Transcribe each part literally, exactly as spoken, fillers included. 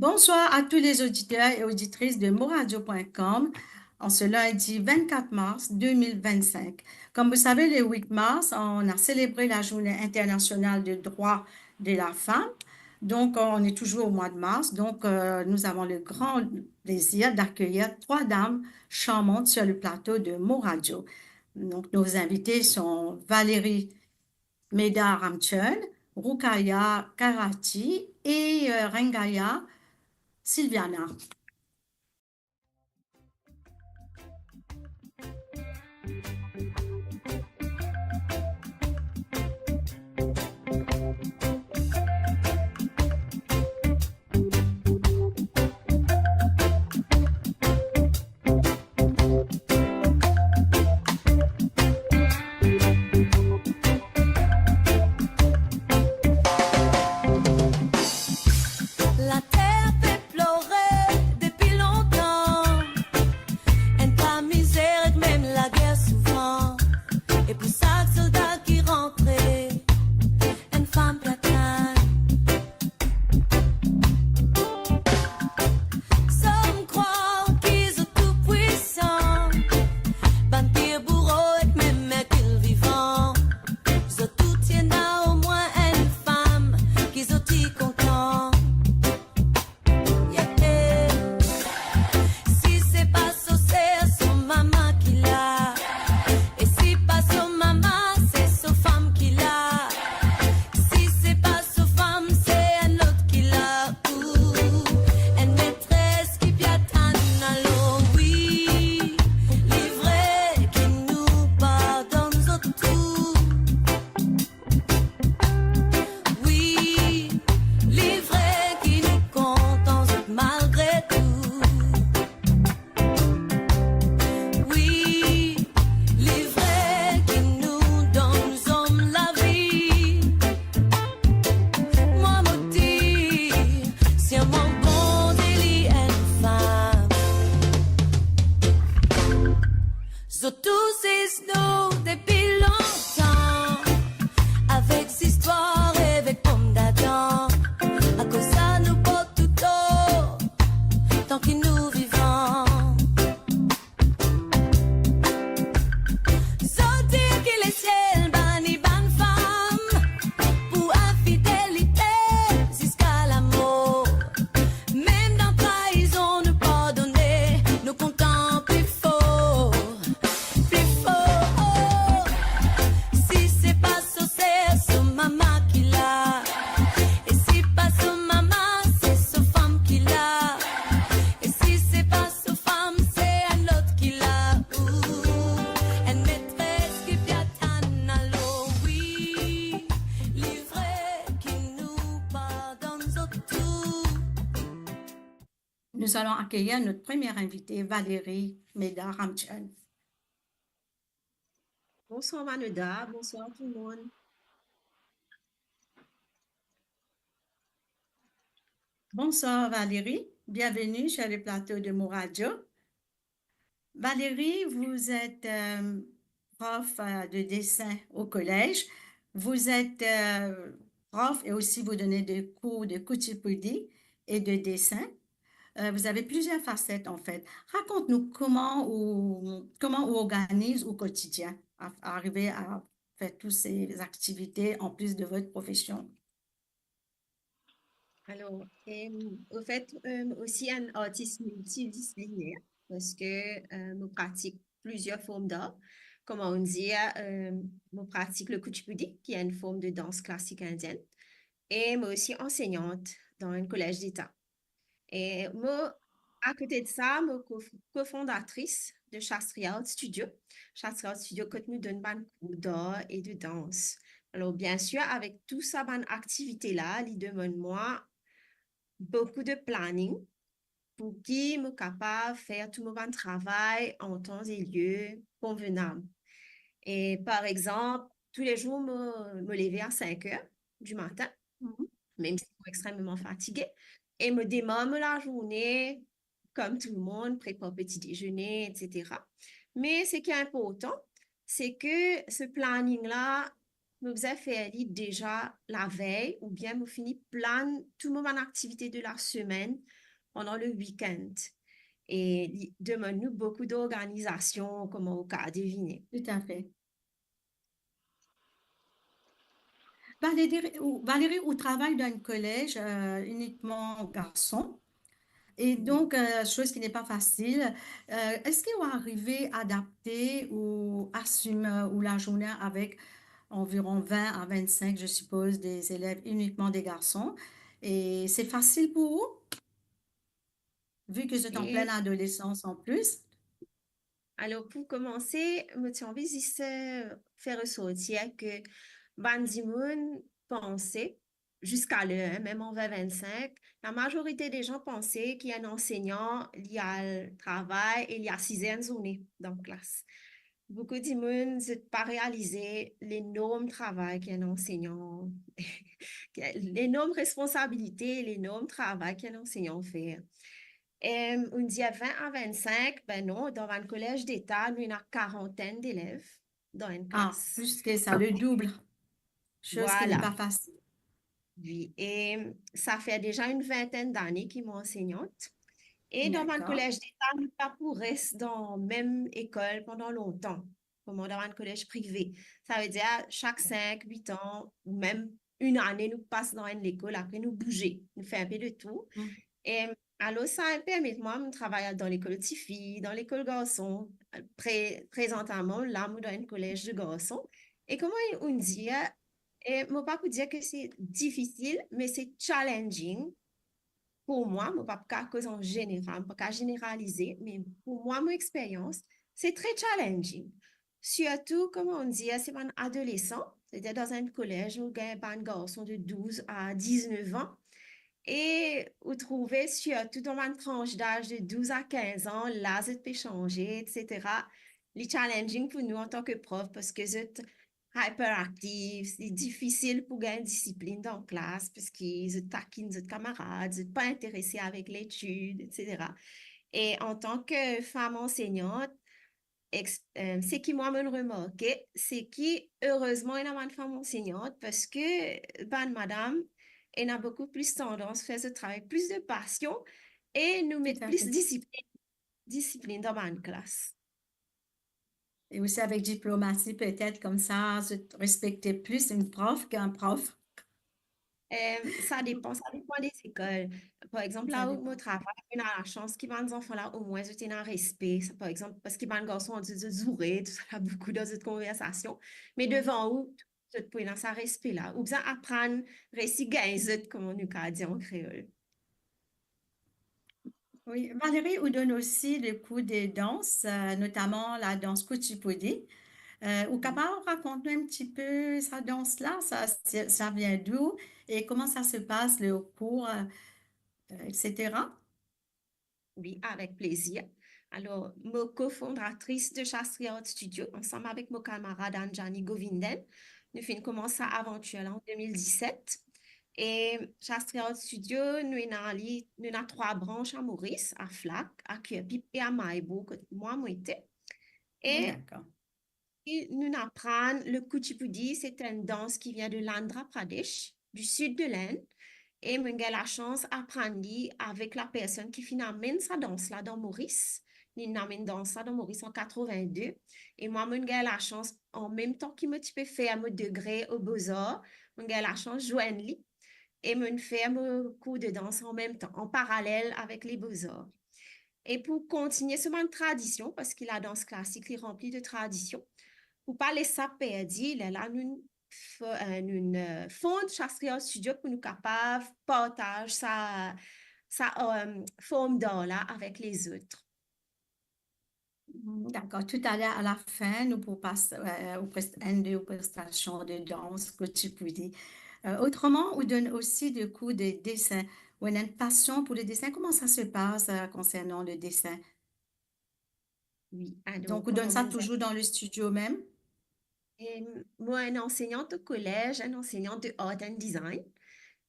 Bonsoir à tous les auditeurs et auditrices de moradio point com en ce lundi vingt-quatre mars deux mille vingt-cinq. Comme vous savez, le huit mars, on a célébré la Journée internationale de droit de la femme. Donc, on est toujours au mois de mars. Donc, euh, nous avons le grand plaisir d'accueillir trois dames charmantes sur le plateau de Moradio. Donc, nos invités sont Valérie Meda Ramchun, Rukaya Karati et, euh, Rengaya Silviana. Later pe plore depi lontan, enn ta mizer ek mem lager souvan. E pou sak solda ki rantre, enn fam pe atann. Zom krwar ki zot tou pwisan, bann pir bouro ek mem Hercule vivan. Zot tou ti ena omwin enn fam ki zot ti kontan. Yeah, yeah. Si se pa so ser, so mama ki la. E si pa so mama, se so fam ki la. Si se pa so fam, se enn lot ki la. Ou enn metres ki pe atann. Alor wi, li vre ki nou pardonn zot tou. Wi, li vre ki nou kontan zot malgre tou. Wi, li vre ki nou donn zom lavi. Mwa mo dir, sirman Bondie li enn fam. Zot tou zis nou depi lontan, avek zistwar, avek pom dadan. Akoz sa nou port touto, tan ki nou vivan. Zot dir ki lesiel bani bann fam pou infidelite ziska lamor. Mem dan traizon nou pardone, nou kontan pli for, pli for. Si se pa so ser, so mama ki la. E si pa so mama, se so fam ki la. E si se pa so fam, se enn lot ki la. Ou enn metres ki pe atann. Alor wi, li vre ki nou pardonn zot tou. Nous allons accueillir notre première invitée, Valérie Meda Ramchun. Bonsoir Manoda, bonsoir tout le monde. Bonsoir Valérie, bienvenue sur le plateau de Moradio. Valérie, vous êtes, euh, prof, euh, de dessin au collège. Vous êtes, euh, prof et aussi vous donnez des cours de kuchipudi et de dessin. Euh, vous avez plusieurs facettes en fait. Raconte-nous comment ou, comment ou organise au quotidien à, à arriver à faire toutes ces activités en plus de votre profession. Alors, euh, au fait, euh, aussi un artiste multidisciplinaire, parce que, euh, mo pratik plizier form d'art. Kouma nou dir, euh, mo pratik le kuchipudi, ki enn form de dans klasik indienn. E mo osi ansegnant dan enn kolez deta. E mo, akote de sa, mo ko-, kofondatris de Shastri Art Studio. Shastri Art Studio, kot nou donn bann cours d'art et de danse. Alors, bien sûr, avec tout sa bann aktivite la, li demann mwa beaucoup de planning pour ki mo kapav fer tou mo bann travay en temps et lieu convenable. E par exanp, tou le zour mo, mo leve a cinq heures du matin, mem si mo extrememan fatige, e mo demar mo lazourne, comme tout le monde, prepar petit déjeuner, et cetera. Me seki inportan, se ke se planning la, mo bizin fer li deza lavey, oubien mo fini plann tou mo bann aktivite de lasemenn pandan le weekend. E li demann nou boukou d'organizasion, kouma ou kapav devine. Tout à fait. Valérie, ou, Valérie, ou travay dan enn kolez, euh, inikman garson. E donk, euh, chose qui n'est pas facile. Euh, eski ou arive adapte ou asim, euh, ou lazourne avek anviron vin a vinn-sink, je suppose, des élèves uniquement des garçons? E se fasil pou ou, vu que zot an plin adolesans an plis? Alor, pou koumanse, mo ti anvi zis, eh, fer resortir ke bann dimoun panse, ziska ler, mem an vin vinn-sink, lamazorite de zan panse ki enn ansegnan, li al travay e li asize enn zourne dan klas. Boukou dimoun, zot pa realize lenorm travay ki enn ansegnan, lenorm responsabilite, lenorm travay ki enn ansegnan fer. Em, ou dir vin a vinn-sink, be non, dan bann kolez deta, nou ena karantenn delev dan enn klas. Ah, plus que ça, le double. Chose qui n'est pas facile. Wi, e sa fer deza enn vintenn dane ki mo ansegnan. E dan bann kolez deta, nou pa pou res dan mem lekol pandan lontan, kouma dan bann kolez prive. Savedir, sak sink, wit an, ou mem enn ane, nou pas dan enn lekol, apre nou bouze, nou fer enpe de tour. E alor, sa inn permet mwa, mo travay dan lekol tifi, dan lekol garson, pre-, prezanteman, la, mo dan enn kolez de garson. E kouma ou dir, e mo pa pou dir ke se difisil, me se challenging pou mwa, mo pa pou kapav koz an zeneral, mo pa kapav zeneralize, me pou mwa, mo experyans, se tre challenging. Sirtou, kouma ou dir, se bann adolesan, setadir dan enn kolez, ou gagn bann garson de douz a diznef an, e ou trouve sirtou dan bann trans daz de douz a kinz an, la zot pe sanze, et cetera. Li challenging pou nou antan ke prof, parski zot hyperaktif, li difisil pou gagn disiplin dan klas, parski zot takinn zot kamarad, zot pa interese avek letid, et cetera. E antan ke fam ansegnant, ex-, eh, seki mwa mo'nn remarke, seki erezman ena bann fam ansegnant, parski bann madam ena boukou plis tandans fer zot travay plis de pasion e nou met plis disiplin, disiplin dan bann klas. E osi avek diplomasi, petet, koumsa, zot respekte plis enn prof ki enn prof. Em, sa depan, sa depan de lekol. Par exanp, la ou mo travay, ena lasans ki bann zanfan la, omwin zot ena respe. Sa, par exanp, parski bann garson, zot, zot zoure, tousala, boukou dan zot konversasion. Me devan ou, zot pou ena sa respe la. Ou bizin aprann resi gagn zot, kouma nou kapav dir an kreol. Wi, Valérie, ou donn osi de kou de dans, euh, notaman la dans Kuchipudi. Euh, ou kapav rakont nou enn tipe sa dans la, sa, sa, sa vien d'où et comment ça se passe, le cours, euh, et cetera? Wi, avek plezir. Alor, mo kofondatris de Shastri Art Studio, ansam avek mo kamarad Anjani Govindan. Nou finn koumans sa avantir la an de mil diset. E Shastri Art Studio, nou ena li, nou ena trwa brans a Moris, a Flak, a Kirpip e a Mayborough, kot mwa mo ete. E, dakor. E nou aprann le Kuchipudi, se enn dans ki vien de l'Andhra Pradesh, du sud de l'Inde. E mo'nn gagn lasans aprann li avek lapersonn ki finn amenn sa dans la dan Moris. Li'nn amenn dans la dan Moris an katrevin-de. E mwa, mo'nn gagn lasans, an mem tan ki mo ti pe fer mo degre o Beaux-Arts, mo'nn gagn lasans zwenn li. E mo'nn fer mo kour de dans an mem tan, an paralel avek le Beaux-Arts. E pou kontinie so bann tradision, parski ladans klasik, li ranpli de tradision, pou pa les sa perdi, lerla nou fo-, eh, nou, eh, fond Shastri Art Studio pou nou kapav partaz sa, sa, eh, form d'art la avek lezot. Mm, dakor. Toutaler, a la fin, nou pou pas, eh, o prest-, enn de o prestasion de dans Kuchipudi. Eh, otreman, ou donn osi de kour de desin. Ou ena enn pasion pou le desin. Comment ça se passe, eh, concernant le dessin? Wi, alor, donk, ou donn sa touzour dan le studio mem? Em, mo enn ansegnant o kolez, enn ansegnant de art and design.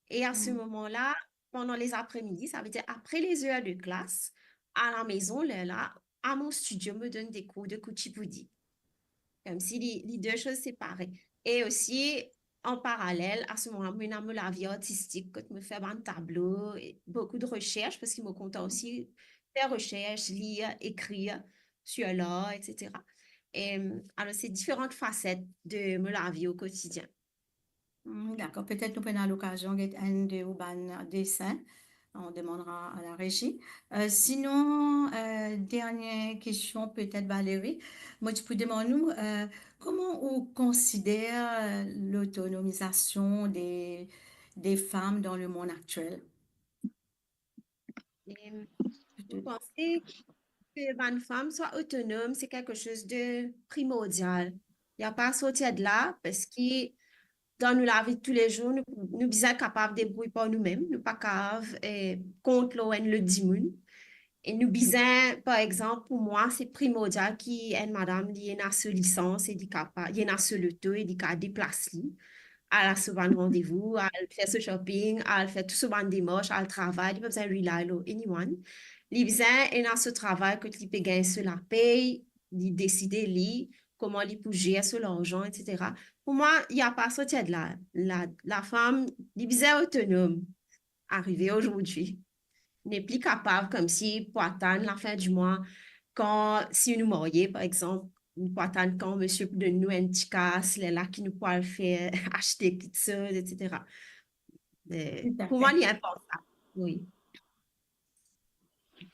E a se moman la, pandan lezapre-midi, savedir apre lezer de klas, a lamezon, lerla, a mo studio, mo donn de kour de Kuchipudi. Koumsi li, li de soz separe. E osi, an paralel a sa moman, mo ena mo lavi artistik, kot mo fer bann tablo, e boukou de resers, parski mo kontan osi fer resers, lir, ekrir sur lar, et cetera. E, alor, se diferan faset de mo lavi o kotidien. Hmm, dakor, petet nou pou ena lokazion get enn de ou bann desin. On demandera à la régie. Euh, sinon, euh, dernière question peut-être, Valérie. Mo ti pou demann ou, euh, kouma ou konsider, euh, l'autonomisation des, des femmes dans le monde actuel? Em, mo panse ki bann fam swa otonom, se kelke soz de primordial. Li pa sorti de la, parski dan nou lavi toulezour, nou, nou bizin kapav debrouy par noumem. Nou pa kapav, eh, kont lor enn lot dimoun. E nou bizin, par exanp, pou mwa, se primordial ki enn madam, li ena so lisans e li kapav, li ena so loto e li kapav deplas li, al so bann randevou, al fer so shopping, al fer tou so bann demars, al travay, li pa bizin rely lor anyone. Li bizin ena so travay kot li pe gagn so lapey, li deside li, kouma li pou zer so larzan, et cetera. Pou mwa, li pa sorti de la. La, lafam, li bizin otonom. Arive azordi, nepli kapav koumsi pou atann lafin di mwa, kan, si nou marye, par exanp, nou pou atann kan misie pou donn nou enn ti kas, lerla ki nou pou al fer, aste kitsoz, et cetera. Eh, pou mwa, li inpansab. Wi.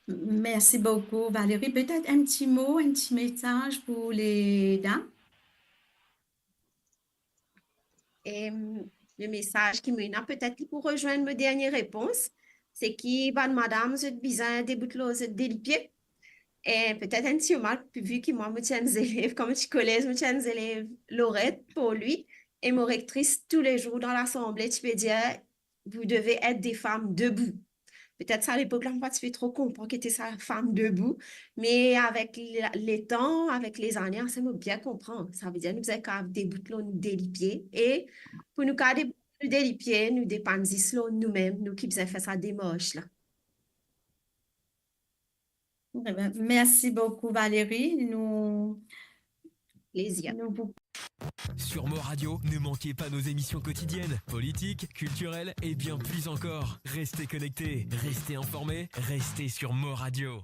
Merci beaucoup, Valérie. Peut-être un petit mot, un petit message pour les dames? Em, le mesaz ki mo ena, petet li pou rezwenn mo dernie repons, se ki bann madam, zot bizin debout lor zot de lipie. E petet enn ti mal, vi ki mwa, mo ti enn zelev, kan mo ti kolez, mo ti enn zelev Lorette Paul Louis, e mo rektris toulezour dan lasanble ti pe dir, vous devez être des femmes debout. Petet sa lepok la, mo pa ti pe tro konpran ki ete sa, fam debout, me avek le, letan, avek lezane, sa mo bien konpran. Savedir nou bizin kapav debout lor nou de lipie, e pou nou kapav debout lor nou de lipie, nou depann zis lor noumem, nou ki bizin fer sa demars la. Très bien. Merci beaucoup, Valérie. Nous, Plaisir. Nous vous... Sur Mo Radio, ne manquez pas nos émissions quotidiennes, politiques, culturelles et bien plus encore. Restez connectés, restez informés, restez sur Mo Radio.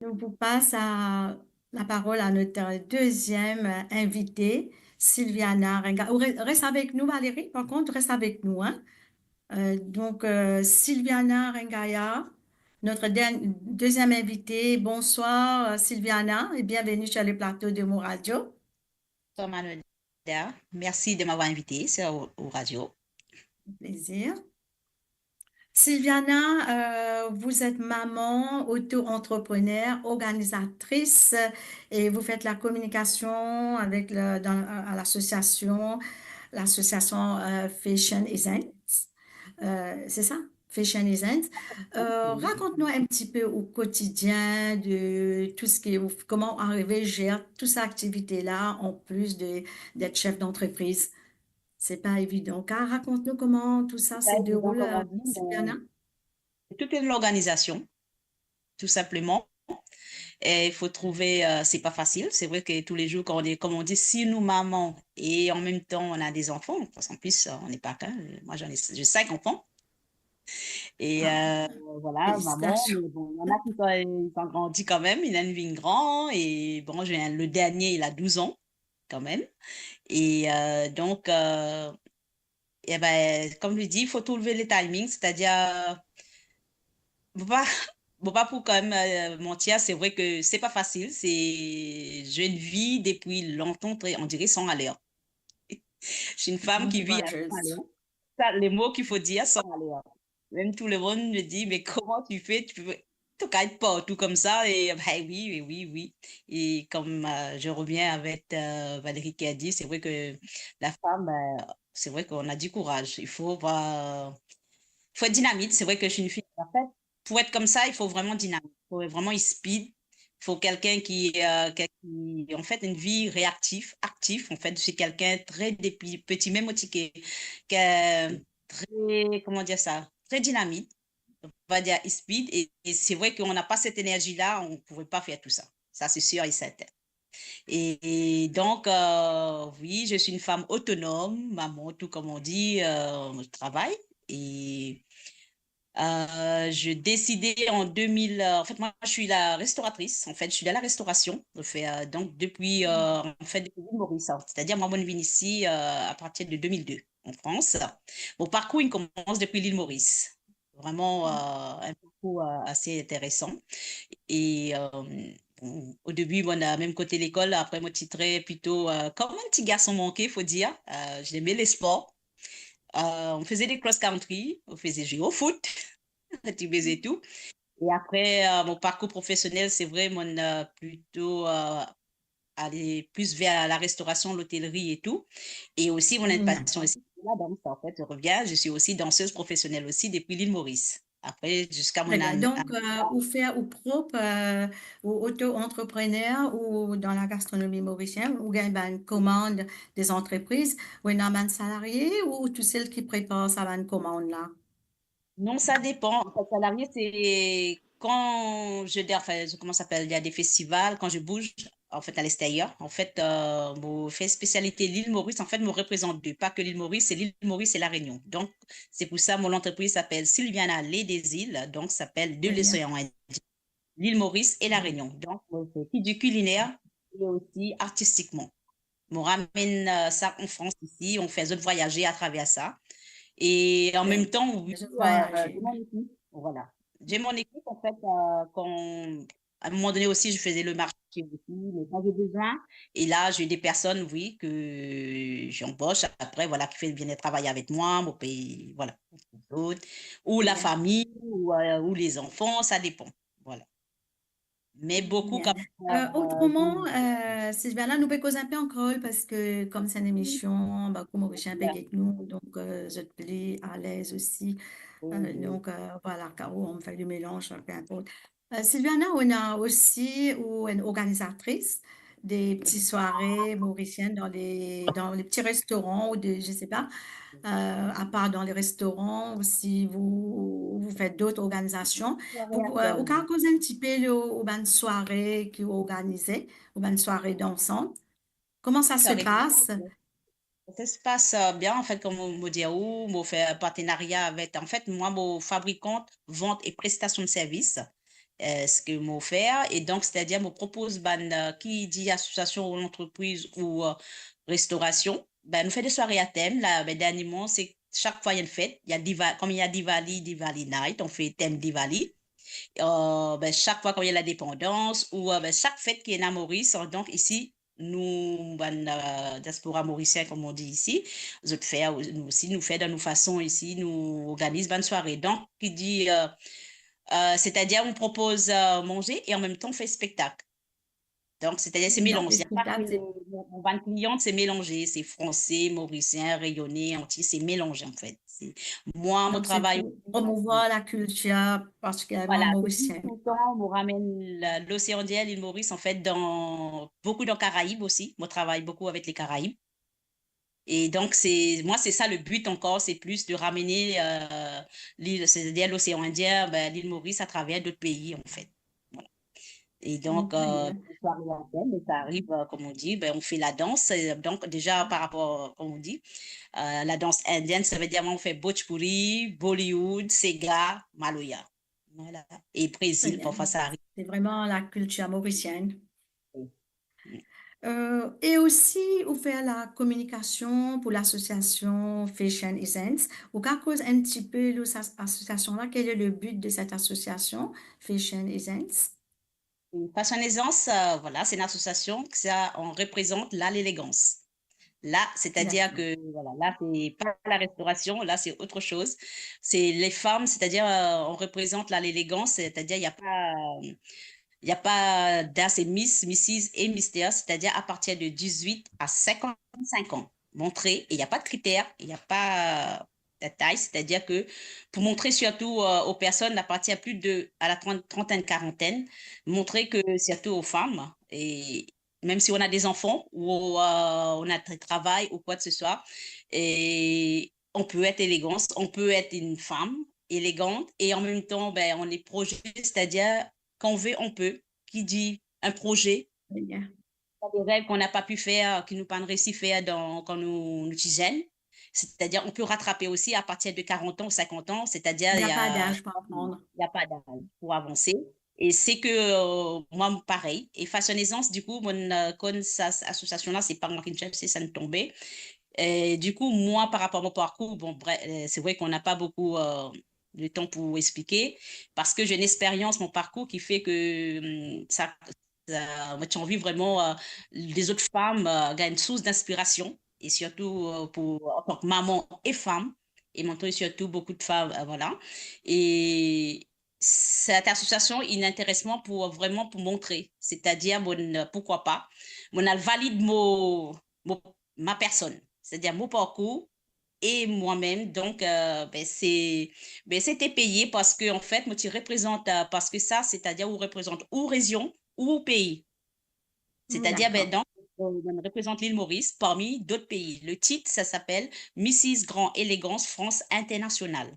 On vous passe à, la parole à notre deuxième invitée, Sylviana Renga. Ou re-, reste avec nous, Valérie, par contre, reste avec nous, hein. Euh, donc, euh, Sylviana Rengaya, notre der-, deuxième invitée. Bonsoir, euh, Sylviana, et bienvenue sur le plateau de Mo Radio. Bonsoir, Manuel. Linda. Merci de m'avoir invitée sur au, au radio. Plaisir. Sylviana, euh, vous êtes maman, auto-entrepreneur, organisatrice et vous faites la communication avec le, dans, à l'association, l'association euh, Fashion Essence. Euh, c'est ça? Fashion Essence. Euh, raconte-nous un petit peu au quotidien de tout ce qui, comment arriver à gérer toute cette activité-là en plus de, d'être chef d'entreprise. C'est pas évident. Car raconte-nous comment tout ça se déroule, euh, Sylviana. C'est toute une organisation, tout simplement. Et il faut trouver, euh, c'est pas facile. C'est vrai que tous les jours, quand on est, comme on dit, si nous maman et en même temps on a des enfants, parce qu'en plus, euh, on n'est pas qu'un, moi j'en ai, j'ai cinq enfants. Et euh, voilà, maman, mais bon, il y en a qui sont, ils ont grandi quand même, il y en a une vie grand, et bon, j'ai un- le dernier, il a douze ans quand même. Et euh, donc, euh, eh ben, comme je dis, il faut trouver les timings, c'est-à-dire, bon, pas, bon, pas pour quand même euh, mentir, c'est vrai que c'est pas facile, c'est, j'ai une vie depuis longtemps, très, on dirait, sans allure. Je suis une femme qui vit à cent à l'heure. Ça, les mots qu'il faut dire, cent à l'heure. Même tout le monde me dit, mais comment tu fais, tu peux, tu peux être partout comme ça? Et ben oui, oui, oui, oui. Et comme euh, je reviens avec euh, Valérie qui a dit, c'est vrai que la femme, euh, c'est vrai qu'on a du courage. Il faut avoir, faut être dynamite. C'est vrai que je suis une fille, en fait, pour être comme ça, il faut vraiment dynamite, il faut vraiment être speed, il faut quelqu'un qui, euh, qui a, qui- en fait, une vie réactive, active. En fait, je suis quelqu'un très depuis petit, même au ticket, que très, comment dire ça, très dynamite, on va dire speed. Et, et c'est vrai qu'on n'a pas cette énergie-là, on ne pourrait pas faire tout ça. Ça, c'est sûr et certain. Et donc, euh, oui, je suis une femme autonome, maman, tout comme on dit, euh, je travaille. Et euh, je décidais en deux mille, euh, en fait, moi, je suis la restauratrice, en fait, je suis dans la restauration, je fais, euh, donc depuis, euh, en fait, depuis l'île Maurice, hein. C'est-à-dire, moi, je viens ici euh, à partir de deux mille deux en France. Mon parcours, il commence depuis l'île Maurice. Vraiment euh, un parcours euh, assez intéressant. Et euh, bon, au début, bon, euh, même côté l'école, après, moi, j'étais plutôt euh, comme un petit garçon manqué, faut dire. Euh, j'aimais les sports. Euh, on faisait des cross-country, on faisait jouer au foot, tu faisais tout. Et après, euh, mon parcours professionnel, c'est vrai, mon euh, plutôt euh, aller plus vers la restauration, l'hôtellerie et tout. Et aussi, mon passion aussi, c'est la danse. En fait, je reviens, je suis aussi danseuse professionnelle aussi depuis l'île Maurice. Après, jusqu'à mon... Donc, euh, ou fer ou prop, euh, ou auto-entrepreneur, ou dan lagastronomi morisien, ou gagn bann komand de zantrepriz, ou ena bann salarie, ou tousel ki prepar sa bann komand la? Non, ça dépend. En fait, salarié, c'est quand je, enfin, je, comment ça s'appelle, il y a des festivals, quand je bouge, en fait, à l'extérieur. En fait, euh, mon fait spécialité l'île Maurice, en fait, me représente deux, pas que l'île Maurice, c'est l'île Maurice et La Réunion. Donc, c'est pour ça, mon entreprise s'appelle Sylviana Lait des Îles, donc s'appelle de l'océan Indien, l'île Maurice et La Réunion. Donc, c'est qui du culinaire et aussi artistiquement. On ramène euh, ça en France ici, on fait les autres voyager à travers ça. Et en même temps, oui, euh, j'ai mon équipe, voilà. J'ai mon équipe, en fait, euh, quand à un moment donné aussi, je faisais le marché aussi, mais quand j'ai besoin, et là, j'ai des personnes, oui, que j'embauche après, voilà, qui viennent travailler avec moi, mon pays, voilà, ou la famille, ou, euh, ou les enfants, ça dépend, voilà. Mais beaucoup quand même. Euh, autrement, euh, Sylviana, nou pe koz inpe ankor, parski kom se enn emision, ba, kouma Morisien pe get nou, donk euh, zot pli alez osi. Euh, donk euh, voilà, Caro, on fait le mélange, peu importe. Euh, Sylviana, ou ena osi, ou enn organisatrice des petites soirées mauriciennes dans les, dans les petits restaurants ou des, je sais pas, euh, à part dans les restaurants, ou si vous, vous faites d'autres organisations. Ou, euh, ou kapav koz enn tipe lor bann soirée ki ou organize, ou bann soirée dansant. Comment ça se passe? Ça se passe euh, bien, en fait, comme on me dit, ou, on fait un partenariat avec, en fait, moi, mon fabricante, vente et prestation de services, euh, ce que mon fait. Et donc, c'est-à-dire, on propose, ben, euh, qui dit association ou entreprise ou euh, restauration, ben, on fait des soirées à thème. Là, ben, dernièrement, c'est chaque fois, il y a une fête. Il y a Diva, comme il y a Diwali, Diwali Night, on fait thème Diwali. Euh, ben, chaque fois, quand il y a l'indépendance, ou euh, ben, chaque fête qui est à Maurice, donc ici, nou, bann, euh, diaspora morisien, comme on dit ici, zot fer, nou osi, nou fer dan nou fason isi, nou organiz bann sware. Donk, ki dir, euh, euh, c'est-à-dire, on propose, euh, manger et en même temps, on fait spectacle. Donc, c'est-à-dire, c'est mélangé. Il y a pas que, mon, mon bann client, c'est mélangé. C'est français, morisien, réunionnais, antillais, c'est mélangé, en fait. C'est, moi, mon travail, c'est pour promouvoir la culture particulièrement mauricienne. Voilà, c'est plus tout le temps, on ramène la, l'océan Indien, l'île Maurice, en fait, dans, beaucoup dans Caraïbes aussi. Moi, je travaille beaucoup avec les Caraïbes. Et donc, c'est, moi, c'est ça le but encore, c'est plus de ramener, euh, l'île, c'est-à-dire l'océan Indien, ben, l'île Maurice à travers d'autres pays, en fait. Voilà. Et donc, euh, les soirées indiennes, et ça arrive, euh, comme on dit, ben, on fait la danse. Euh, donc, déjà, par rapport, comme on dit, euh, la danse indienne, ça veut dire, on fait Bhojpuri, Bollywood, Sega, Maloya. Voilà. Et Brésil, parfois, ça arrive. C'est vraiment la culture mauricienne. Oui. Euh, et aussi, vous faites la communication pour l'association Fashion Essence. Ou ka koz un petit peu de cette association-là, quel est le but de cette association, Fashion Essence ? Fashion Essence, euh, voilà, c'est une association que ça, on représente là l'élégance. Là, c'est-à-dire que, voilà, là, c'est pas la restauration, là, c'est autre chose. C'est les femmes, c'est-à-dire, euh, on représente là l'élégance, c'est-à-dire, il y a pas, euh, il y a pas d'âge, c'est Miss, Missus et Mister, c'est-à-dire à partir de dix-huit à cinquante-cinq ans. Montrer, et il y a pas de critères, il y a pas, euh, de taille, c'est-à-dire que pour montrer surtout, euh, aux personnes à partir plus de, à la trente, trentaine, quarantaine, montrer que surtout aux femmes, et même si on a des enfants ou, euh, on a tra-, travail ou quoi que ce soit, et on peut être élégante, on peut être une femme élégante et en même temps, ben, on est projet, c'est-à-dire quand on veut, on peut. Qui dit un projet, il y a des rêves qu'on n'a pas pu faire, que nous pas réussi à faire dans, quand nous, nous étions jeunes. C'est-à-dire, on peut rattraper aussi à partir de quarante ans ou cinquante ans, c'est-à-dire, il y a pas d'âge pour apprendre. Il y a pas d'âge pour avancer. Et c'est que, euh, moi, pareil. Et Fashion Essence, du coup, mon, euh, comme ça, cette association-là, c'est pas moi qui cherche, c'est ça nous tombait. Et du coup, moi, par rapport à mon parcours, bon, bref, euh, c'est vrai qu'on n'a pas beaucoup, euh, de temps pour expliquer, parce que j'ai une expérience, mon parcours qui fait que, hum, ça, ça, moi, j'ai envie vraiment, euh, les autres femmes, euh, gagnent une source d'inspiration, et surtout, euh, pour, en tant que maman et femme, et montrer surtout beaucoup de femmes, euh, voilà. Et cette association, il intéresse moi pour vraiment pour montrer, c'est-à-dire, bon, euh, pourquoi pas, mon, elle valide mon, mon, ma personne, c'est-à-dire mon parcours et moi-même. Donc, euh, ben, c'est, ben, c'était payé parce que, en fait, moi, tu représentes, euh, parce que ça, c'est-à-dire, on représente ou région ou pays. C'est-à-dire, ben, donc, euh, on représente l'île Maurice parmi d'autres pays. Le titre, ça s'appelle Missus Grand Élégance France Internationale.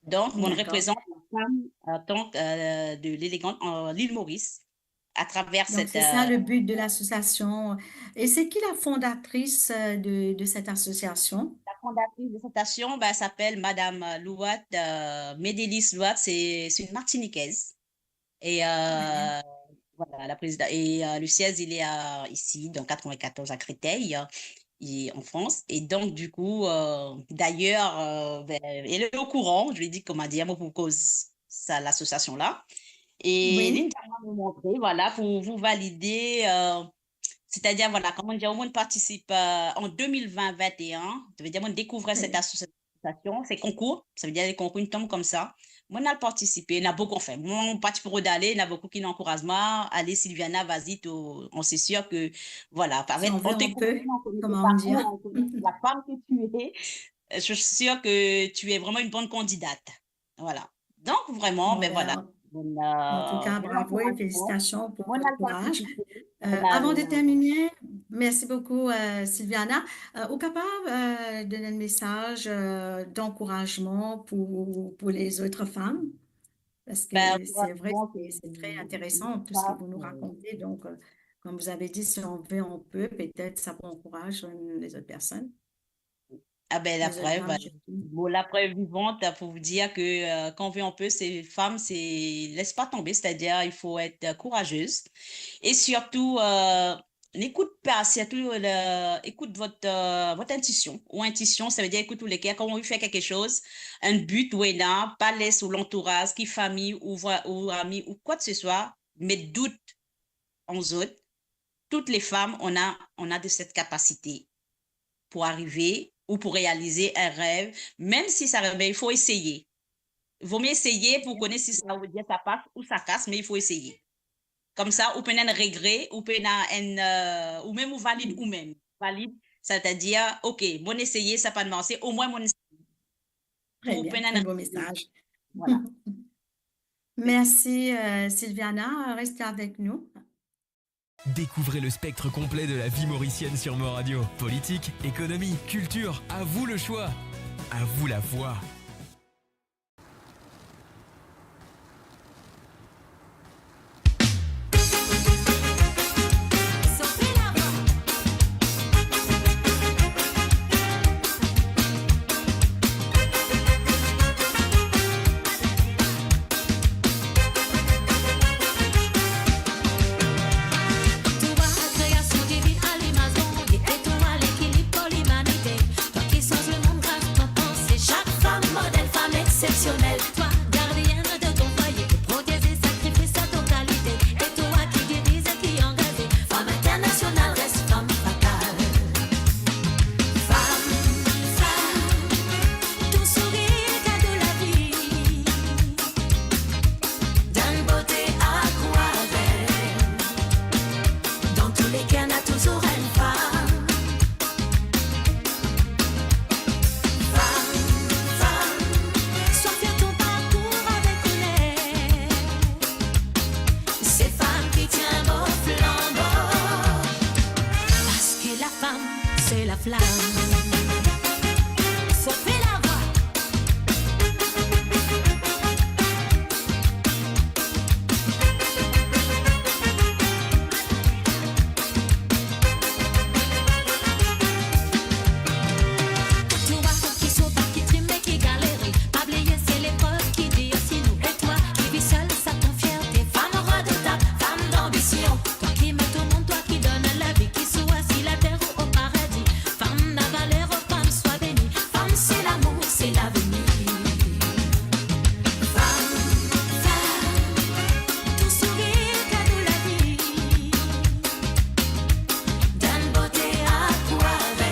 Donc, on représente la femme en tant que, euh, de l'élégance en l'île Maurice à travers cette, c'est ça, euh, le but de l'association. Et c'est qui la fondatrice, euh, de, de cette association ? La fondatrice de cette association, ben, s'appelle Madame Louat, euh, Médélis Louat, c'est, c'est une Martiniquaise. Et, euh, voilà, la présidente. Et, euh, le siège, il est à, ici, dans quatre-vingt-quatorze à Créteil, euh, et en France. Et donc, du coup, euh, d'ailleurs, euh, ben, elle est au courant, je lui ai dit, comment dire, moi, pour cause ça, l'association-là. Et oui. Linda m'a montré, voilà, pour vous valider, euh, c'est-à-dire, voilà, comment dire, on participe, euh, en deux mille vingt, vingt et un, ça veut dire, on découvre cette association, ces concours, ça veut dire les concours, une tombe comme ça. Moi, on a participé, on a beaucoup fait. Moi, on parti pour d'aller, on a beaucoup qui encouragent moi. Allez, Sylviana, vas-y, tout, on c'est sûr que, voilà, avec, on te connaît, on connaît tes parcours, on connaît la femme que tu es. Euh, je suis sûre que tu es vraiment une bonne candidate. Voilà. Donc, vraiment, ben voilà. En tout cas, bravo et félicitations pour votre courage. Euh, avant de terminer, merci beaucoup, euh, Sylviana. Euh, ou kapav, euh, donn enn mesaz, euh, d'ankourazman pour, pour les autres femmes ? Parce que c'est vrai, c'est, c'est très intéressant tout ce que vous nous racontez. Donc, euh, comme vous avez dit, si on veut, on peut. Peut-être ça peut encourager, euh, les autres personnes. Ah ben, la preuve, bon, la preuve vivante, là, pour vous dire que, euh, quand on veut, on peut, ces femmes, c'est, laisse pas tomber, c'est-à-dire, il faut être, euh, courageuse. Et surtout, euh, n'écoute pas, surtout, euh, le, écoute votre, euh, votre intuition ou intuition, ça veut dire écoute tous les cœurs. Quand on veut faire quelque chose, un but, ou ena, pas laisse ou l'entourage, qui famille, ou, voi- ou ami, ou quoi que ce soit, met doute en zot. toutes les femmes, on a, on a de cette capacité pour arriver ou pour réaliser un rêve, même si sa rêve, il faut essayer. Vaut mieux essayer pour connaître si ça veut dire ça passe ou ça casse, mais il faut essayer. Comme ça, ou pena enn regre, ou pena enn, euh, ou mem ou valid ou mem. Valid, c'est-à-dire, ok, mo'nn eseye, sa pa'nn marse, omwin mo'nn eseye. Très bien, très beau message. Voilà. Merci, euh, Sylviana. Restez avec nous. Découvrez le spectre complet de la vie mauricienne sur Mo Radio. Politique, économie, culture, à vous le choix. À vous la voix. Twa, kreasion divinn a limaz Bondie, e twa, lekilib pou limanite. Twa ki sanz lemonn gras to panse, sak fam model, fam exsepsionel. Twa, gardienn de ton fwaye, proteze, sakrifie sa to kalite. E twa ki diriz e ki angaze, fam internasional, res fam fatal. Fam, fam, ton sourir kado lavi. D'une beauté incroyable. Dans tous les cœurs, on a toujours une femme. Femme, femme, sois fière de ton parcours avec honneur. Ces femmes qui tiennent au flambeau. Parce que la femme, c'est la flamme. Chauffez la voix. Twa ki sofer, ki trime, ki galere, pa bliye se leprev ki dir si nou. E twa ki viv sel, sa to fierte, fam redotab, fam danbision. Twa ki met omonn, twa ki donn lavi, ki swa si later ou o paradi. Fam na valer, o fam swa beni. Fam, c'est l'amour, c'est l'avenir. Fam, fam, ton sourir kado lavi. D'une beauté incroyable.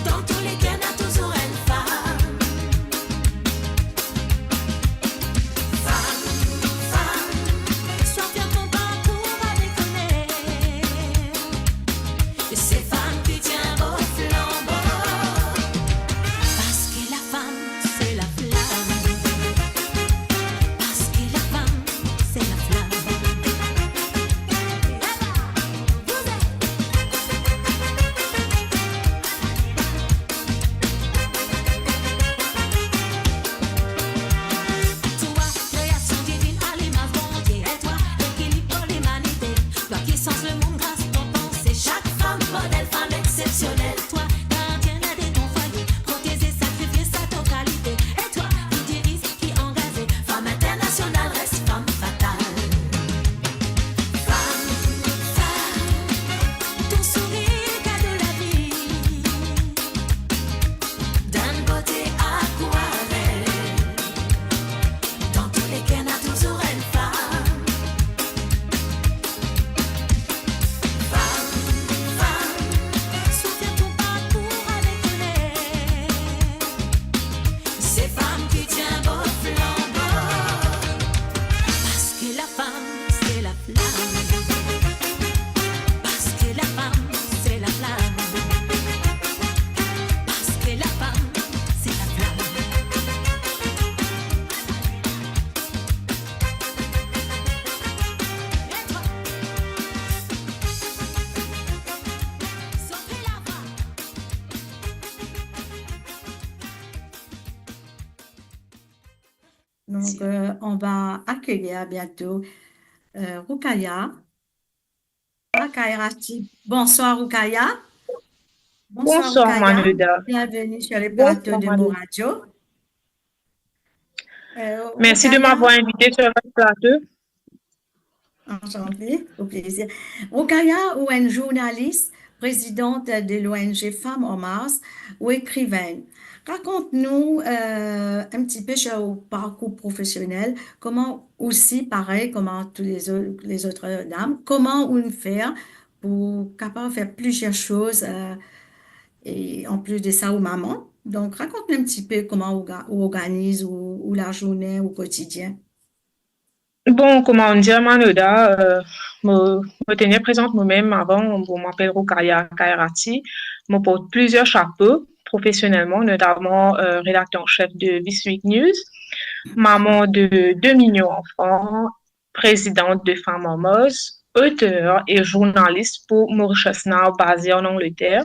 Dans tous les cœurs, on a toujours une femme. Femme, femme, sois fière de ton parcours avec honneur. Ces femmes qui tiennent au flambeau. Parce que la femme, c'est la flamme. Parce que la femme, c'est la flamme. Voilà, vous êtes Twa, kreasion divinn a limaz Bondie. E twa, lekilib pou limanite. Twa ki sanz lemonn gras to panse. Sak fam model, fam exsepsionel. Twa, gardienn de ton fwaye, proteze, sakrifie sa to kalite. E twa, ki diriz, ki angaze, fam internasional, res fam fatal. Fam, fam, ton sourir kado lavi. D'une beauté incroyable. Dans tous les cœurs, on a toujours une femme. Femme, femme, sois fière de ton parcours avec honneur. Ces femmes qui tiennent au flambeau. Parce que la femme, c'est la flamme. Parce que la femme, c'est la flamme. Parce que la femme, c'est la flamme. Donc, euh, on va accueillir bientôt, euh, Roukaya. Roukaya Rachid. Bonsoir, Roukaya. Bonsoir, Roukaya. Bienvenue sur le plateau de Mo Radio. Euh, Merci de m'avoir invité sur votre plateau. Enchanté, au plaisir. Roukaya, ou enn zournalis, présidente de l'O N G Femmes en Marche, ou écrivaine. Raconte-nous, euh, un petit peu sur ton parcours professionnel, comment aussi, pareil, comment tous les au-, les autres dames, comment ou fait pour capable faire plusieurs choses, euh, et en plus de ça, ou maman. Donc, raconte-nous un petit peu comment ou ga-, ou organise ou, ou la journée, ou quotidien. Bon, kouma dir Manoda, euh, mo, mo tenir prezant mo mem avan, bon, mo apel Roukaya Khairati. Mo port plizier sapo profesionelman, notaman, euh, redakter an sef de This Week News, maman de de mignon anfan, présidente de Femmes en Marche, auteur e zournalis pou Mauritius Now, baze an Angleter.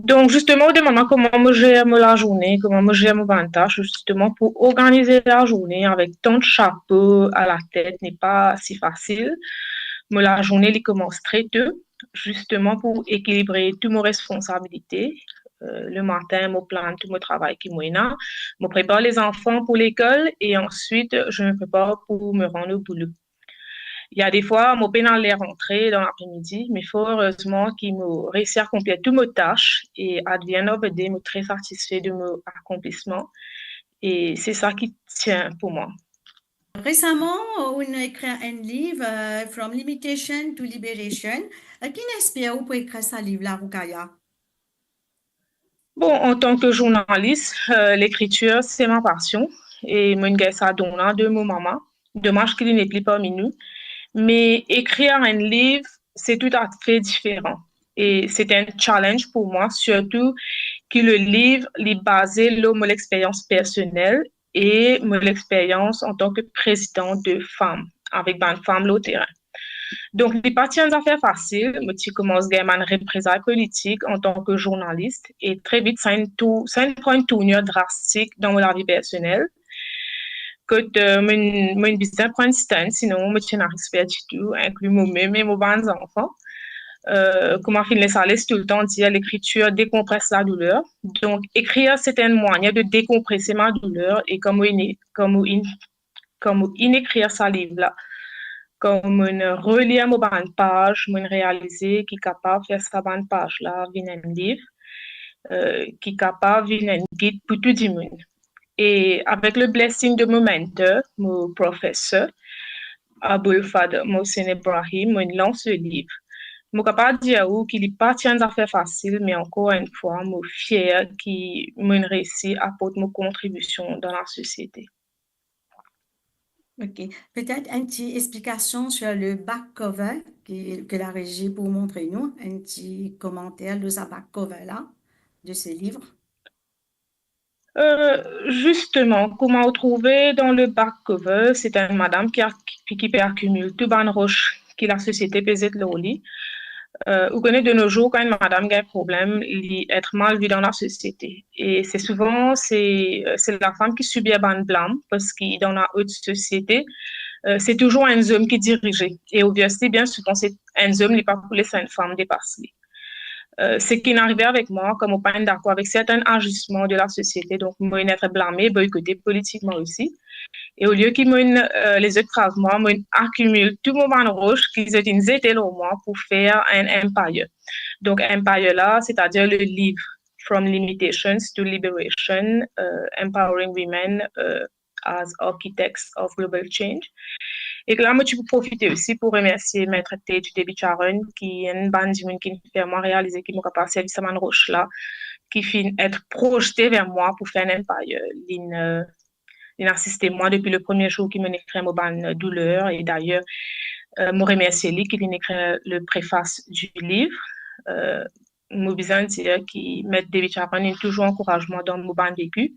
Donk, zisteman, ou demann mwa kouma mo zer mo lazourne, kouma mo zer mo bann tas, zisteman pou organize lazourne avek tant sapo a latet, n'est pas si facile. Mo lazourne, li koumans tre to, zisteman pou ekilibre tou mo responsabilite. Euh, le matin, mo plan tou mo travay ki mo ena. Mo prepar lezanfan pou lekol e answit, je me prépare pour me rendre au boulot. Il y a des fois, mo pena le rantre dan lapre-midi, me for erezman ki mo reysi akonplir tou mo tas e at the end of the day, mo tre satisfe de mo akonplisman. E se sa ki tien pou mwa. Resaman, ou inn ekrir enn liv, euh, From Limitation to Liberation. Euh, ki inspir ou pou ekrir sa liv la, Roukaya? Bon, antan ki zournalis, euh, lekritir, se mo pasion e mo inn gagn sa don la de mo mama. Domaz ki li nepli parmi nou. Me ekrir enn liv, se toutafe diferan. E se enn challenge pou mwa, sirtou ki le liv, li baze lor mo lexperyans personel e mo lexperyans antan ki prezidan de fam, avek bann fam lor terin. Donk, li pa ti enn zafer fasil, mo ti koumans gagn bann reprezay politik antan ki zournalis, e tre vit, sa inn tou-, sa inn pran enn tournir drastik dan mo lavi personel. Kot, euh, mo inn, mo inn bizin pran stance, sinon mo ti ena respek ditou, inkli mo mem e mo bann zanfan. Euh, kouma finn les ale, toultan dir, lekritir dekonpres ladouler. Donk, ekrir, se enn mwayin de dekonprese mo douler, e kan mo inn, kan mo inn, kan mo inn ekrir sa liv la, kan mo inn relir mo bann paz, mo inn realize ki kapav fer sa bann paz la vinn enn liv, euh, ki kapav vinn enn gid pou tou dimoun. E avek le blessing de mo mentor, mo profeser, Abul Fadl Mohsen Ebrahim, mo inn lans le liv. Mo kapav dir ou ki li pa ti enn zafer fasil, me ankor enn fwa, mo fier ki mo inn reysi aport mo kontribision dan lasosiete. Ok. Petet enn ti explikasion sur le back cover ki, ki la rezi pou montre nou, enn ti komanter lor sa back cover la, de se liv. Euh, zisteman, kouma ou trouve dan le back cover, se enn madam ki ak-, ki pe akimil tou bann ros ki lasosiete pe zet lor li. Euh, ou kone de nos jours, kan enn madam gagn problem, li et mal vi dan lasosiete. E se souvan, se, se lafam ki sibir bann blam, parski dan la haute société, euh, se touzour enn zom ki dirize. E obviously, bien souvan, se enn zom, li pa pou les enn fam depas li. Euh, seki inn arive avek mwa, kan mo pa inn dakor avek sertin azisman de lasosiete, donk mo inn et blame, boykote politikman osi. E olie ki mo inn, euh, lezot krav mwa, mo inn akimil tou mo bann ros ki zot inn zete lor mwa pou fer enn empire. Donk, empire la, setadir le liv From Limitations to Liberation, euh, Empowering Women, euh, as Architects of Global Change. E la, mo ti pou profite osi pou remersie Maître Tej Devicharan, ki enn bann dimoun ki fer mwa realize ki mo kapav servi sa bann ros la, ki finn et projte ver mwa pou fer enn empire. Linn, euh, linn asiste mwa depi le premie zour ki mo inn ekrir mo bann douler. E dayer, euh, mo remersie li ki linn ekrir le préface du livre. Euh, mo bizin dir ki Maître Devicharan inn touzour ankouraz mwa dan mo bann veki.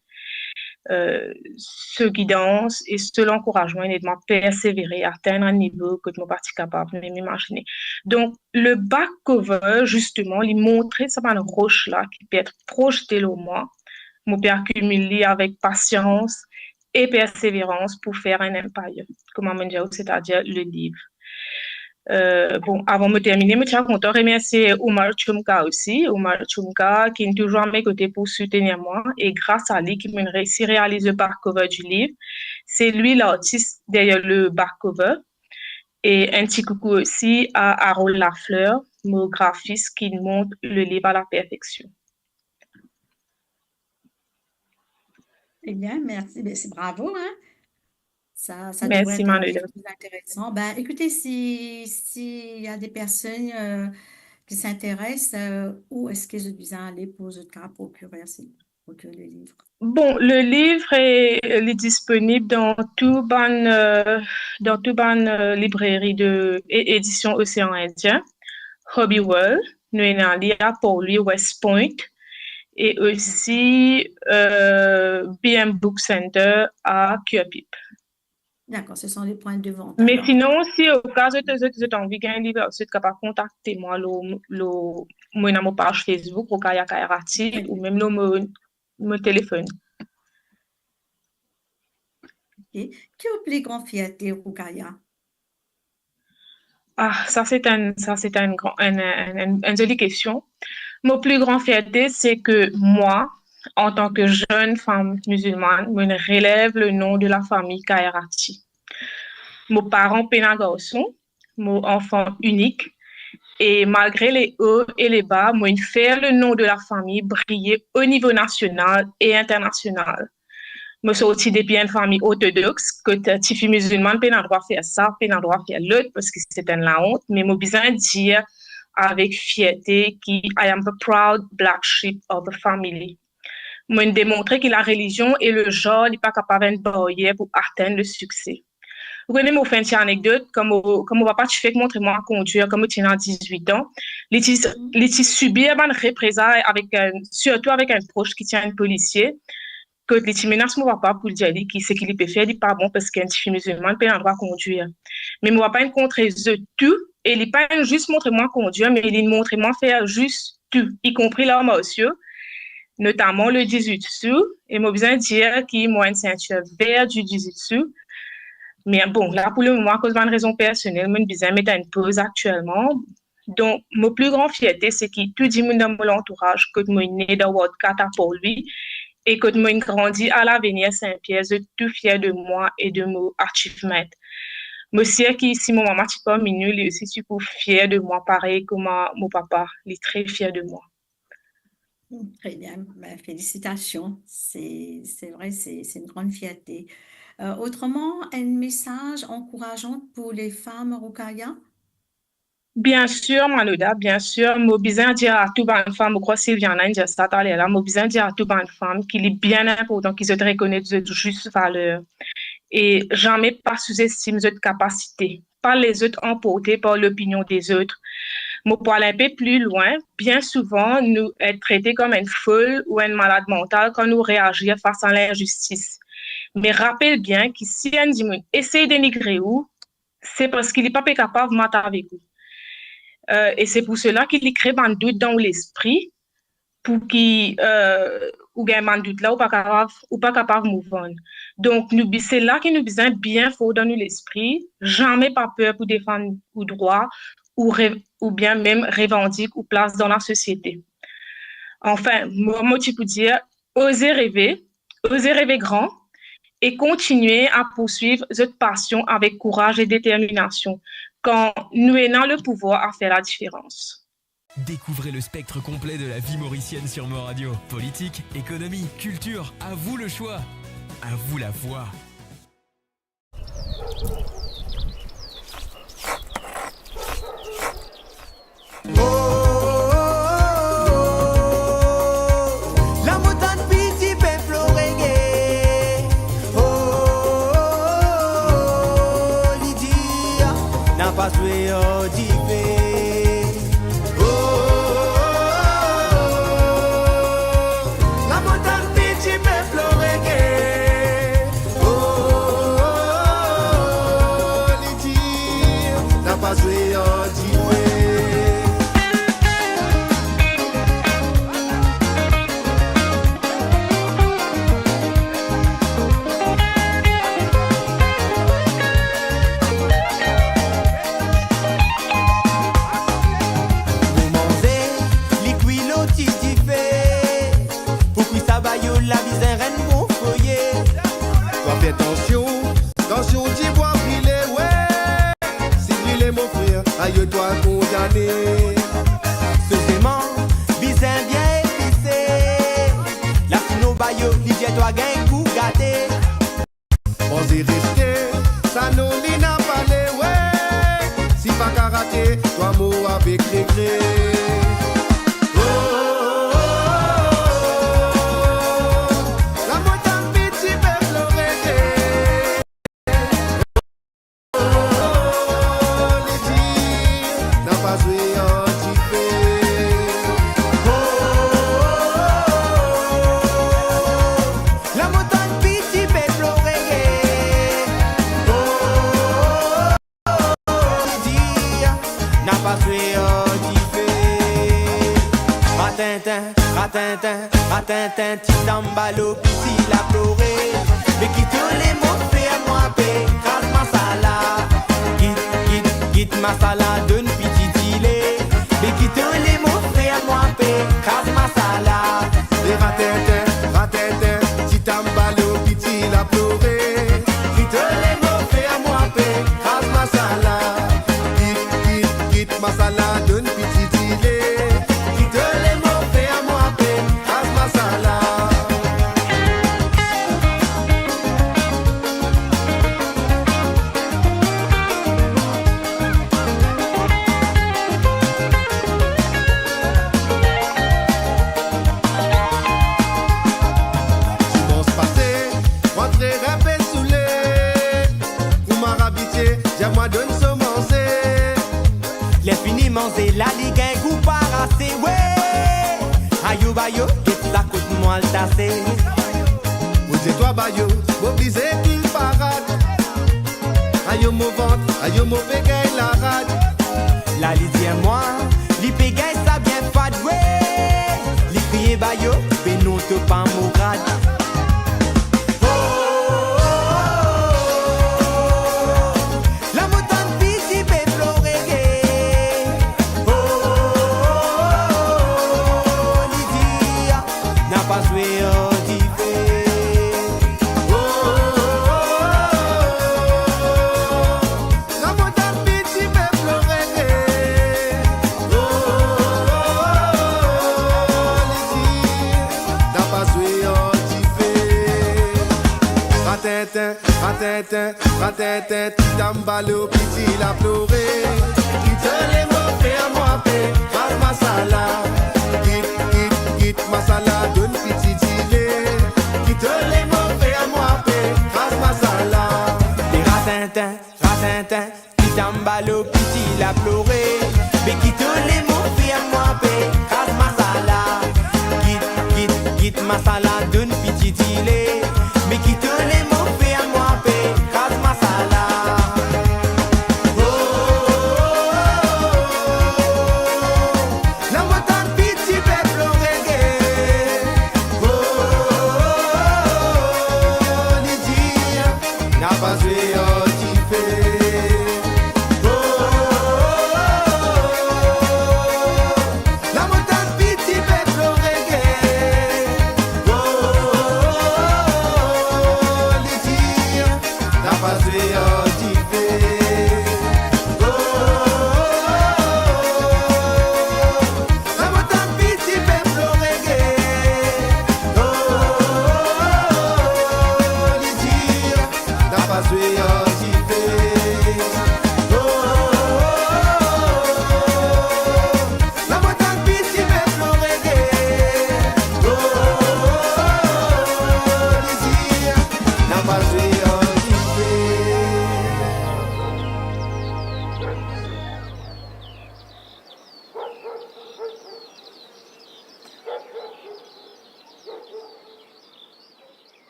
Euh, so gidans e so lankourazman inn ed mwa persevere, atenn enn nivo kot mo pa ti kapav mem imazine. Donk, le back cover, zisteman, li montre sa bann ros la ki pe et projte lor mwa. Mo pe akimil li avek pasians e perseverans pou fer enn empire. Kouma mo dir ou, setadir le liv. Euh, bon, avan mo termine, mo ti a kontan remersie Umar Chumka osi. Umar Chumka, ki inn touzour a me kote pou soutenir mwa, e gras a li ki mo inn reysi realiz le back cover du liv. Se li lartis deryer le back cover. E enn ti koukou osi a Harold Lafleur, mo grafis ki mont le liv a la perfeksion. Eh bien, merci. Ben, c'est bravo, hein. Ça, ça devrait être un livre très intéressant. Ben, écoutez, si, s'il y a des personnes euh, qui s'intéressent, euh, où est-ce que zot bizin ale pou zot kapav procurer, procurer le livre? Bon, le liv, eh, li disponib dan tou bann, euh, dan tou bann euh, libreri de e- édition Océan Indien, Hobby World, nou ena li a Port Louis, West Point, e osi euh, B M Book Center a Curepipe. D'accord, ce sont les points de vente. Me Alors. Sinon, si oka zot, zot, zot anvi gagn liv, zot kapav kontakte mwa lor, lor, mo ena mo paz Facebook, Roukaya Khairati, ou mem lor mo, mo telefonn. Ok. Ki ou pli gran fierte, Roukaya? Ah, sa se enn, sa se enn gran, enn, enn, enn, enn zoli kestion. Mo pli gran fierte, se ke mwa, antan ke zenn fam mizilmann, mo relev le nom de la famille Khairati. Mo paran pena garson, mo anfan inik, e malgre le o e le ba, mo inn fer le nom de la famille briller au niveau national et international. Mo sorti depi enn fami ortodox, kot tifi mizilmann pena drwa fer sa, pena drwa fer lot, parski se enn laont, me mo bizin dir avek fierte ki I am the proud black sheep of the family. Mo inn demontre ki larelizion e le zanr, li pa kapav enn baryer pou atenn le sikse. Ou kone, mo fer enn ti anekdot, kan mo, kan mo papa ti fek montre mwa kondwir, kan mo ti ena dizwit an, li ti, li ti sibir bann reprezay avek enn, sirtou avek enn pros ki ti enn polisie, kot li ti menas mo papa pou dir li ki seki li pe fer, li pa bon, parski enn tifi mizilmann pena drwa kondwir. Me mo papa inn kontre zot tou, e li pa inn zis montre mwa kondwir, me li montre mwa fer zis tou, ikonpri lar marsio, notaman le jujitsu, e mo bizin dir ki mo ena enn seintir ver du jujitsu. Me bon, la pou le moman, akoz bann rezon personel, mo bizin met enn poz aktielman. Donk, mo pli gran fierte, se ki tou dimoun dan mo lantouraz, kot mo ne dan Ward kat a Port Louis, e kot mo inn grandi a Lavenir, Saint-Pierre, zot tou fier de mwa e de mo achievement. Mo sir ki si mo mama ti parmi nou, li osi ti pou fier de mwa, parey kouma mo papa, li tre fier de mwa. Très bien, ben, félicitations. C'est, c'est vrai, c'est, c'est une grande fierté. Euh, autrement, un message encourageant pour les femmes, Roukaya? Bien sûr, Manoda, bien sûr. Mo bizin dir a tou bann fam, mo krwar Sylviana inn dir sa taler la, mo bizin dir a tou bann fam ki li bien inportan ki zot rekonet zot zis valer e zame pa souzestim zot kapasite. Pa les zot anporte par lopinion dezot. Mo pou al inpe pli lwin, bien souvan nou et trete kom enn fol ou enn malad mantal kan nou reazir fas a linzistis. Me rapel bien ki si enn dimoun esey denigre ou, se parski li pa pe kapav mat avek ou. Euh, e se pou sela ki li kre bann dout dan ou lespri, pou ki euh, ou gagn bann dout la, ou pa kapav, ou pa kapav move on. Donk, nou bi-, se la ki nou bizin bien for dan nou lespri, zame pa per pou defann ou drwa, ou re-, oubien mem revandik ou plas dan lasosiete. Anfin, mo, mo ti pou dir, oze reve, oze reve gran e kontigne a pourswiv zot pasion avek kouraz e determinasion, kan nou ena le pouvwar a fer ladiferans. Découvrez le spectre complet de la vie mauricienne sur Mo Radio. Politique, économie, culture, à vous le choix. À vous la voix. Oh, oh, oh, oh. Lamotann piti pep lor reggae. Oh, oh, oh, oh, oh, li dir, napa zwe ar dife. Oh, oh, oh, oh, oh. Lamotann piti pep lor reggae. Oh, oh, oh, oh, oh, li dir, napa zwe ar dife. Mo manze, li kwi lor ti dife. Pou kwi sa bayo la bizin enn bon foye. Twa fer tansion, tansion dibwa brile, we. Si brile, mon frer, ayo twa kondane. Oh, oh, oh, oh, oh. Lamontagn Piti pe plore. Oh, oh, oh, oh, li dir, napa zwe ar dife. Oh, oh, oh, oh, oh, oh. Lamontagn Piti pe plore. Oh, oh, oh, oh, oh. Li dir, napa zwe ar dife. Ratintin, ratintin, ratintin, Ti Tambalo Piti la plore. Me ki to lemo fer mwa pe, kraz masala. Kit, kit, kit masala, donn piti dile. Me ki to lemo fer mwa pe, kraz masala. E ratintin, ratintin, Ti Tambalo Piti la plore. Ki to lemo fer mwa pe, kraz masala. Kit, kit, kit masala, donn piti dile. Ki to lemo fer mwa pe, kraz masala. Dimans pase, mwa tre inpe soule. Kouma abitie, dir mwa donn so manze. Ler fini manze la, li gagn gou parase, we. Ayo bayo, get sa kot mwa al tase. Mo dir twa bayo, mo oblize kil parad. Ayo mo vant, ayo mo pe gagn larad. La li dir mwa, li pe gagn sa bien fad, we. Li kriye bayo, be non to pa mo rad. Oh, oh, oh, oh, oh. Lamontagn Piti pe plore. Oh, oh, oh, oh, oh, oh. Li dir, napa zwe ar dife. Oh, oh, oh, oh, oh, oh. Lamontagn Piti pe plore. Oh, oh, oh, oh, oh, oh. Li dir, napa zwe ar dife. Ratintin, ratintin, ratintin, Ti Tambalo Piti la plore. Ki to lemo fer mwa pe, kraz masala. Kit, kit, kit masala, donn piti dile. Ki to lemo fer mwa pe, kraz masala. E ratintin, ratintin, Ti Tambalo Piti la plore. Me ki to lemo fer mwa pe, kraz masala. Kit, kit, kit masala, donn piti dile. Me ki to lemo fer mwa pe, kraz masala. Oh, oh, oh, oh, oh. Lamontagn Piti pe plore. Oh, oh, oh, oh, oh, oh. Li dir, napa zwe ar dife. Oh, oh, oh, oh, oh, oh. Lamontagn Piti pe plore. Oh, oh, oh, oh, oh, oh. Li dir, napa zwe ar dife. Oh, oh, oh, oh, oh, oh. Lamontagn Piti pe plore. Oh, oh, oh, oh, oh, oh. Li dir, napa zwe ar dife. Oh, oh, oh, oh, oh, oh. Lamontagn Piti pe plore. Oh, oh, oh, oh, oh, oh. Li dir, napa zwe ar dife.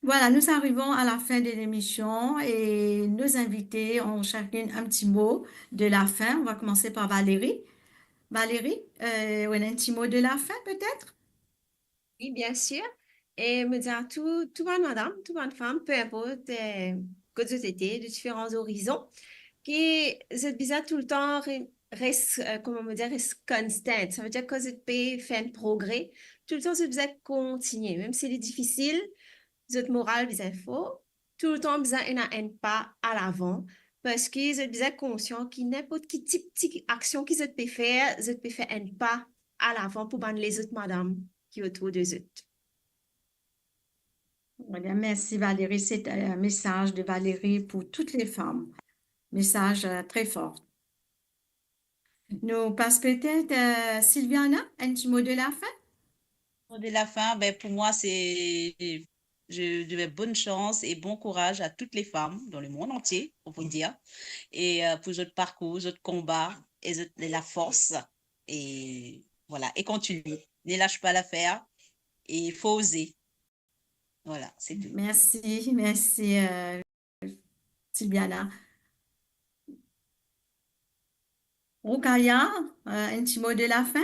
Voilà, nous arrivons à la fin de l'émission et nos invités ont chacune un petit mot de la fin. On va commencer par Valérie. Valérie, euh, ou ena enn ti mo de la fin, peut-être? Wi, bien sir. E mo dir a tou, tou bann madam, tou bann fam, pe inport, eh, kot zot ete, de diferan orizon, ki zot bizin toultan re-, res, eh, kouma mo dir, res constant. Savedir kan zot pe fer enn progre, toultan zot bizin kontigne. Mem si li difisil, zot moral bizin for, toultan bizin ena enn pa alavan, parski zot bizin konsian ki ninport ki tip, ti aksion ki zot pe fer, zot pe fer enn pa alavan pou bann lezot madam ki otour de zot. Très bien, merci Valérie. C'est un message de Valérie pour toutes les femmes. message, euh, très fort. Nou pas petet, euh, Sylviana, un petit mot de la fin? Mot de la fin, ben, pour moi, c'est, je dis bonne chance et bon courage à toutes les femmes dans le monde entier, on peut dire, et euh, pour votre parcours, votre combat, et, votre, et la force, et voilà, et continue. Ne lâche pas l'affaire, et il faut oser. Voilà, c'est tout. Merci, merci, euh, Sylviana. Roukaya, euh, un petit mot de la fin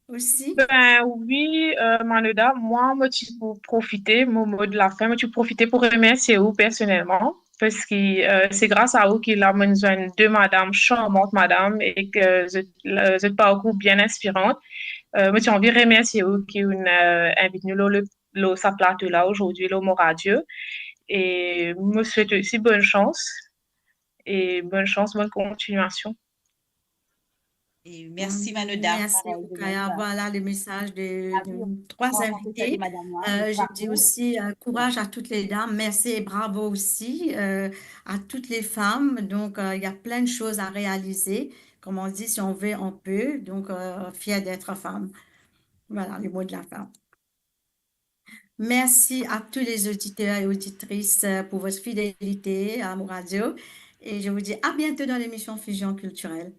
aussi? Ben oui, euh, Manoda, mwa, mo ti pou profite, mo mo de la fin, mo ti pou profite pou remersie ou personelman, parski, euh, se gras a ou ki la mo'nn zwenn de madam, charmant madam, e ki zot, euh, zot parkour bien inspiran. Euh, mo ti anvi remersie ou ki ou'nn, euh, invit nou lor le, lor sa plato la ozordi, lor Mo Radio. E mo swet osi bonn sans e bonn sans, bonn kontiniasion. Et merci Manoda. Merci Roukaya. Voilà le message de, de nos trois invités. Euh, je dis aussi, euh, courage à toutes les dames. Merci et bravo aussi, euh, à toutes les femmes. Donc, euh, il y a plein de choses à réaliser. Comme on dit, si on veut, on peut. Donc, euh, fière d'être femme. Voilà le mot de la fin. Merci à tous les auditeurs et auditrices, euh, pour votre fidélité à Mo Radio. Et je vous dis à bientôt dans l'émission Fusion Culturelle.